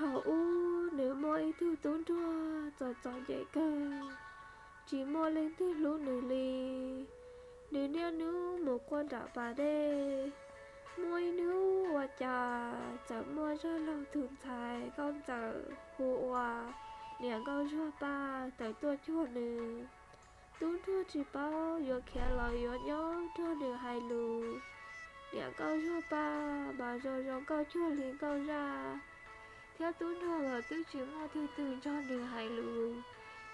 Thaum ub nws muaj ib tug tub ntsuag txom txom nyem kawg, tsis muaj leej twg hlub nws li. Nws niaj hnub mus quaj nram pas dej. Muaj ib hnub ua cas txawm muaj zaj laug tus ntxhais nkauj ntxawm hu ua Niam Nkauj Zuag Paj tawm tuaj cuag nws. Tub ntsuag tsis paub yuav khiav los yuav nyob nrog nws hais lus. Niam Nkauj Zuag Paj mas zoo zoo nkauj cuag li nkauj zaj, thiab tub ntsuag los twb tsis muaj tug twg nrog nws hais lus.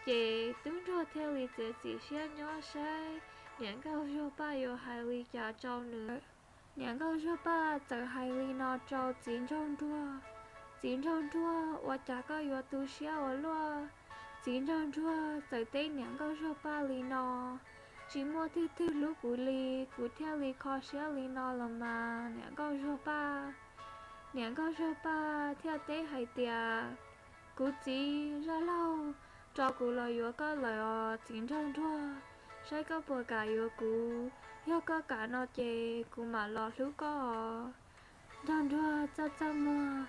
Ces tub ntsuag thiaj li txiav txim siab nyob saib Niam Nkauj Zuag Paj yuav hais li cas rau nws. Niam Nkauj Zuag Paj txawm hais li no rau txiv nraug ntsuag: Txiv nraug ntsuag, ua cas koj yuav tu siab ua luaj? Txiv nraug ntsuag txawm teb Niam Nkauj Zuag Paj li no: Tsis muaj tug twg hlub kuv li, kuv thiaj li kho siab li no los mas Niam Nkauj Zuag Paj. Niam Nkauj Zuag Paj thiaj teb hais tias: Kuv txiv, zaj laug tso kuv los yuav koj lawm os txiv nraug ntsuag, saib koj puas kam yuav kuv. Yog koj kam no ces kuv mam los hlub koj os. Nraug ntsuag txaj txaj muag,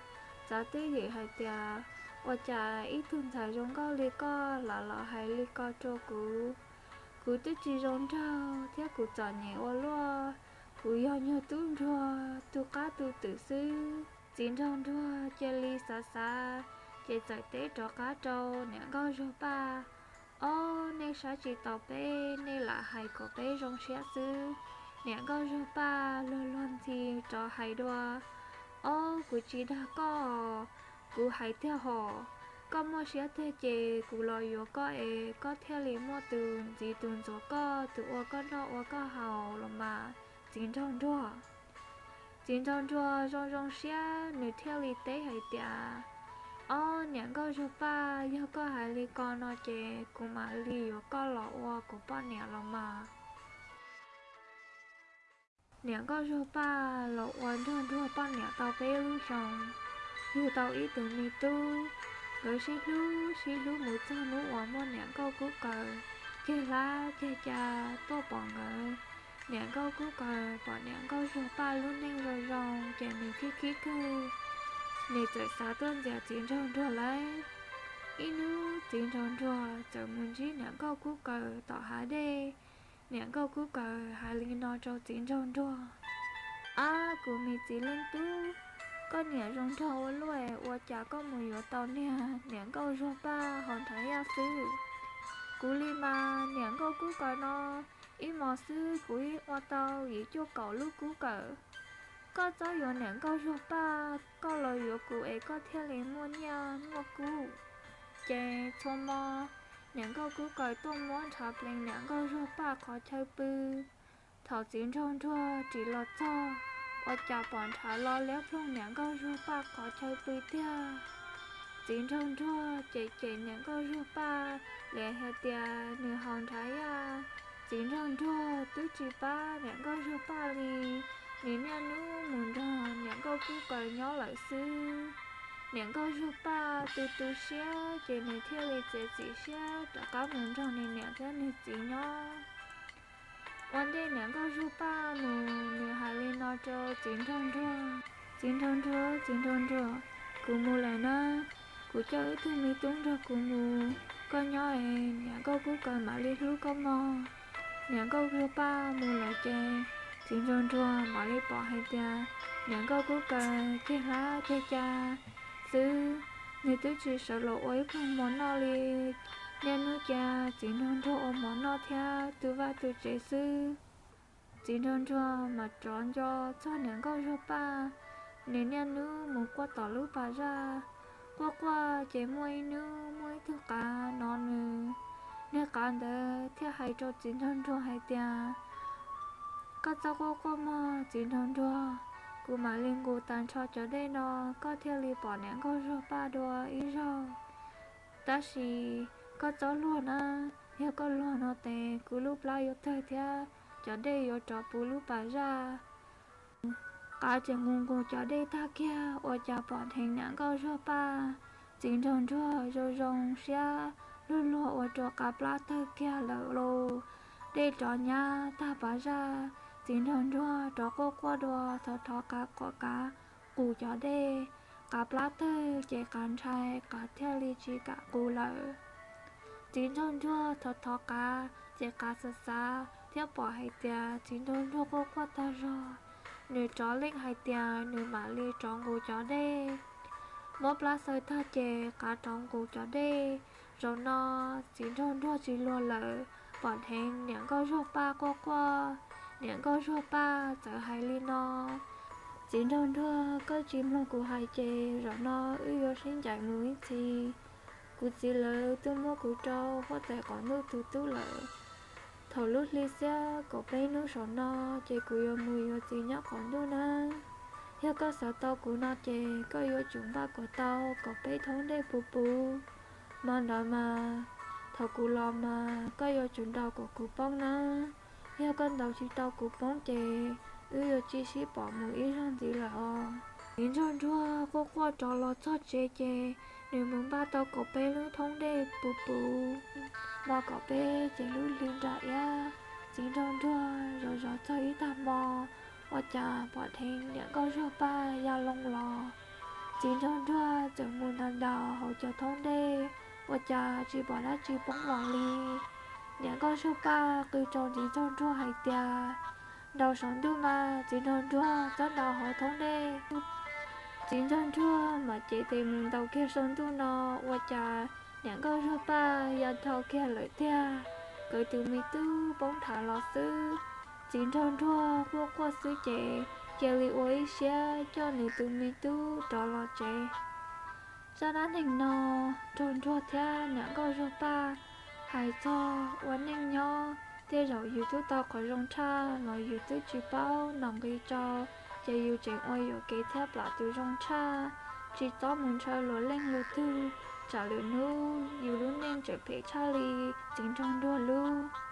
txav twj ywm hais tias: Ua cas ib tug ntxhais zoo nkauj li koj lam los hais li ko rau kuv? Kuv twb tsis zoo nraug thiab kuv txom nyem ua luaj, kuv yog nyuag tub ntsuag tu qab tu twm xwb. Txiv nraug ntsuag cia li xav xav, ces txawm teb rov qab rau Niam Nkauj Zuag Paj: Ob, nej saib tsis taus peb, nej lam hais kom peb zoo siab xwb. Niam Nkauj Zuag Paj luag luag ntxhi rov hais dua: Ob, kuv tsis dag koj, kuv hais tiag hos. Koj muaj siab tiag ces kuv los yuav koj es koj thiaj li muaj tus ntxiv tus ntxuav koj, tus ua koj noj ua koj haus los mas txiv nraug ntsuag. Txiv nraug ntsuag zoo zoo siab, nws thiaj li teb hais tias: Ob, Niam Nkauj Zuag Paj, yog koj hais li ko no ces kuv mam li yuav koj los ua kuv poj niam los mas. Niam Nkauj Zuag Paj los ua nraug ntsuag poj niam tau peb lub xyoos, yug tau ib tug me tub. Nkawd sib hlub sib hlub mus txog hnub uas muaj Niam Nkauj Kub Kaws ceg hlab ceg ca tuaj pom nkawd. Niam Nkauj Kub Kaws pom Niam Nkauj Zuag Paj lub neej zoo zoo ces nws khib khib kawg. Nws txawm xav tuaj ntxias txiv nraug ntsuag lawm. Ib hnub txiv nraug ntsuag txawm mus ntsib Niam Nkauj Kub Kaws tom hav dej. Niam Nkauj Kub Kaws hais li no rau txiv nraug ntsuag: Ab, kuv me txiv leej tub, koj niam zoo nraug ua luaj, ua cas koj mus yuav tau niag Niam Nkauj Zuag Paj hauv nrhav yaj xwb? Kuv li mas Niam Nkauj Kub Kaws no, ib hmos xwb kuv yeej ua tau yim cuaj kaum lub kub kawm. Koj txhob yuav Niam Nkauj Zuag Paj, koj los yuav kuv es koj thiaj li muaj nyiaj muaj kub. Ces txhua hmo Niam Nkauj Kub Kaws tuaj muab ntshav plees Niam Nkauj Zuag Paj qhov chaw pw. Thaum txiv nraug ntsuag ris los txog, ua cas pom ntshav lo liab ploog Niam Nkauj Zuag Paj qhov chaw pw tiag. Txiv nraug ntsuag cem cem Niam Nkauj Zuag Paj, lawv hais tias nws haus ntshav yaj. Txiv nraug ntsuag twb tsis pab Niam Nkauj Zuag Paj li, nws niaj hnub mus nrog Niam Nkauj Kub Kaws nyob lawm xwb. Niam Nkauj Zuag Paj tu tu siab ces nws thiaj li txiav txim siab rov qab mus nrog nws niam thiab nws txiv nyob. Ua ntej Niam Nkauj Zuag Paj mus, nws hais li no rau txiv nraug ntsuag: Txiv nraug ntsuag, txiv nraug ntsuag, kuv mus lawm na, kuv coj ib tug me tub nrog kuv mus, koj nyob es Niam Nkauj Kub Kaws mam li hlub koj mog. Niam Nkauj Zuag Paj mus lawm ces txiv nraug ntsuag mam li pom hais tias Niam Nkauj Kub Kaws ceg hlab ceg ca xwb, nws twb tsis sawv los ua ib pluag mov noj li. Niaj hnub cia txiv nraug ntsuag ua mov noj thiab tu vaj tu tsev xwb. Txiv nraug ntsuag mas rov nco txog Niam Nkauj Zuag Paj, nws niaj hnub mus quaj tom lub pas zaj. Quaj quaj ces muaj ib hnub muaj ib tug qav hnov nws, niag qav ntawd thiaj hais rau txiv nraug ntsuag hais tias: Koj txhob quaj quaj mog txiv nraug ntsuag, kuv mam li nqus tag nrho cov dej no, koj thiaj li pom Niam Nkauj Zuag Paj dua ib zaug. Tab sis koj txhob luag na, yog koj luag no ces kuv lub plab yuav tawg thiab cov dej yuav rov puv lub pas zaj. Qav tseem nqus nqus cov dej tag kiag ua cas pom dheev Niam Nkauj Zuag Paj. Txiv nraug ntsuag zoo zoo siab, luag luag ua rau qav plab tawg kiag lawm lauj. Dej rov nyab tag pas zaj, txiv nraug ntsuag rov quaj quaj dua, thov thov qav kom qav nqus cov dej. Qav plab tawg ces Qav ntshai, Qav thiaj li tsis kam qus lawm. Txiv nraug nruag thov thov Qav ces Qav xav xav thiab pom hais tias txiv nraug nruag quaj quaj tag zog, nws rov leej hais tias nws mam li rov nqus cov dej. Muab plab xaws tag ces Qav rov nqus cov dej. Zaum no txiv nraug nruag tsis luag lawm, pom dheev niam nkauj zuag paj quaj quaj. Niam nkauj zuag paj txawm hais li no: Txiv nraug nruag, koj tsis mloog kuv hais ces zaum no wb yuav sib ncaim mus ib txhis. Kuv txiv lawv twb muab kuv rau huab tais qaum ntuj tus tub lawm. Thaum lub hli xiab kaum peb hnub saum no ces kuv yuav mus yuav txiv nyob qaum ntuj nawb. Yog koj xav tau kuv no ces koj yuav tsum npaj kom tau kaum peb thoob dej puv puv. Hmo ntawd mas thaum kuv los mas koj yuav tsum ntaus kom kuv poob nawb. Yog koj ntaus tsis tau kuv poob ces wb yuav tsis sib pom mus ib zaug ntxiv lawm os. Txiv nraug nruag quaj quaj rov los txog tsev ces nws mus npaj tau kaum peb lub thoob dej puv puv. Hmo kaum peb ces lub hli nra iab, txiv nraug nruag zov zov txog ib tag hmo, ua cas pom dheev niam nkauj zuag paj ya loo los. Txiv nraug nruag txawm mus ntaus ntaus hauv cov thoob dej, ua cas tsis pom dab tsi poob los li. Niam nkauj zuag paj qw rau txiv nraug nruag hais tias, ntaus saum ntuj mas txiv nraug nruag, txhob ntaus hauv thoob dej. Txiv nraug nruag mam cev tes mus ntaus kiag saum ntuj no, ua cas niam nkauj zuag paj ya dhau kiag lawm tiag. Nkawd tus me tub poob thav los xwb. Txiv nraug nruag quaj quaj xwb ces cia li ua ib siab coj nws tus me tub rov los tsev. Zaj dab neeg no, nraug nruag thiab niam nkauj zuag paj hais txog ua neej nyob. Tej zaum yus twb tau qhov zoo tshaj los yus twb tsis paub nqis rau, ces yus tseem ua yuam kev thiab plam tus zoo tshaj. Tsis txhob mus ntshaw luag leej luag twg, tsam lwm hnub yus lub neej tseem phem tshaj li txiv nraug nruag lub.